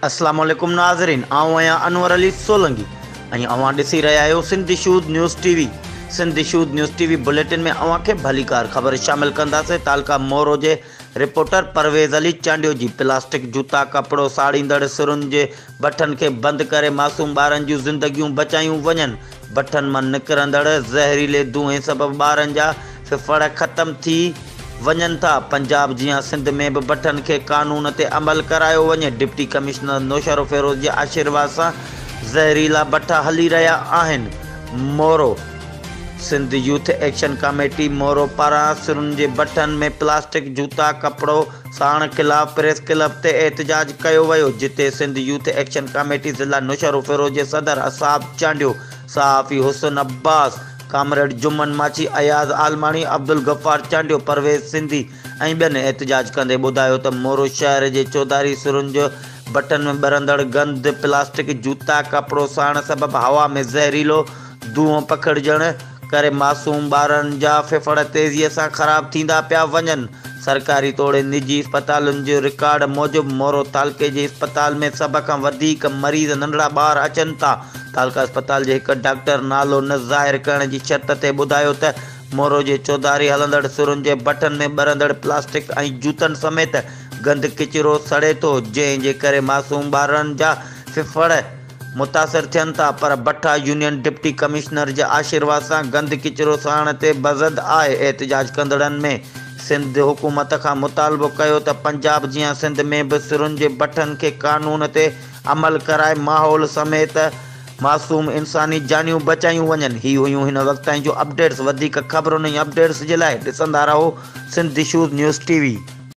اسلام عليڪم ناظرين آئون آهيان انور علي سولنگي ۽ اوهان ڏسي رهيا آهيو Sindh issues news T V Sindh issues news T V bulletin ۾ اوهان کي ڀليڪار خبر شامل ڪنداسين تعلقه مورو جي رپورٽر پرويز علي چانڊيو جي پلاسٽڪ جوتا ڪپڙو ساڙيندڙ سرن جي بٺن کي بند ڪري معصوم ٻارن جون زندگيون بچايون وڃن، بٺن مان نڪرندڙ زهريلي دونهين سبب ٻارن جا ڦڦڙ ختم ٿي وڃن ٿا، پنجاب جيان سنڌ ۾ به بٺن کي قانون تي عمل ڪرايو وڃي، ڊپٽي ڪمشنر نوشهروفيروز جي آشيرواد سان زهريلا بٺا هلي رهيا آهن، Moro. Sindh youth action committee Moro پاران سرن جي بٺن ۾ پلاسٽڪ جوتا ڪپڙو ساڻ خلاف پريس ڪلب تي احتجاج ڪيو ويو، جتي سنڌ يوٿ ايڪشن ڪاميٽي ضلع نوشهروفيروز جي صدر اصحاب چانڊيو، صحافي حسن عباس، ڪامريڊ جمن ماڇي، اياز عالماڻي، عبدالغفار چانڊيو، پرويز سنڌي ۽ ٻين احتجاج ڪندي ٻڌايو ته مورو شهر جي چوڌاري سرن جي بٺن ۾ ٻرندڙ گند، پلاسٽڪ، جوتا، ڪپڙو ساڙڻ سبب هوا ۾ زهريلو دونهون پکڙجڻ ڪري معصوم ٻارن جا ڦڦڙ تيزيء سان خراب ٿيندا پيا وڃن. سرڪاري توڙي نجي اسپتالن جي رڪارڊ موجب مورو تعلقي جي اسپتال ۾ سڀ کان وڌيڪ مريض ننڍڙا ٻار اچن ٿا. تعلقه اسپتال جي هڪ ڊاڪٽر نالو نه ظاهر ڪرڻ جي شرط تي ٻڌايو ته مورو جي چوڌاري هلندڙ سرن جي بٺن ۾ ٻرندڙ پلاسٽڪ ۽ جوتن سميت گند ڪچرو سڙي ٿو جنهن جي ڪري معصوم ٻارڙن جا ڦڦڙ متاثر ٿين ٿا پر بٺا يونين ڊپٽي ڪمشنر جي آشيرواد سان گند ڪچرو ساڙڻ تي بضد آهي احتجاج ڪندڙن ۾ سنڌ حڪومت کان مطالبو ڪيو ته پنجاب جيان سنڌ ۾ به سرن جي بٺن کي قانون تي عمل ڪرائي ماحول سميت معصوم انساني جانيون بچايون وڃن هي هيون هن وقت تائين جون اپڊيٽس وڌيڪ خبرن ۽ اپڊيٽس جي لاء ڏسندا رهو Sindh issues news T V.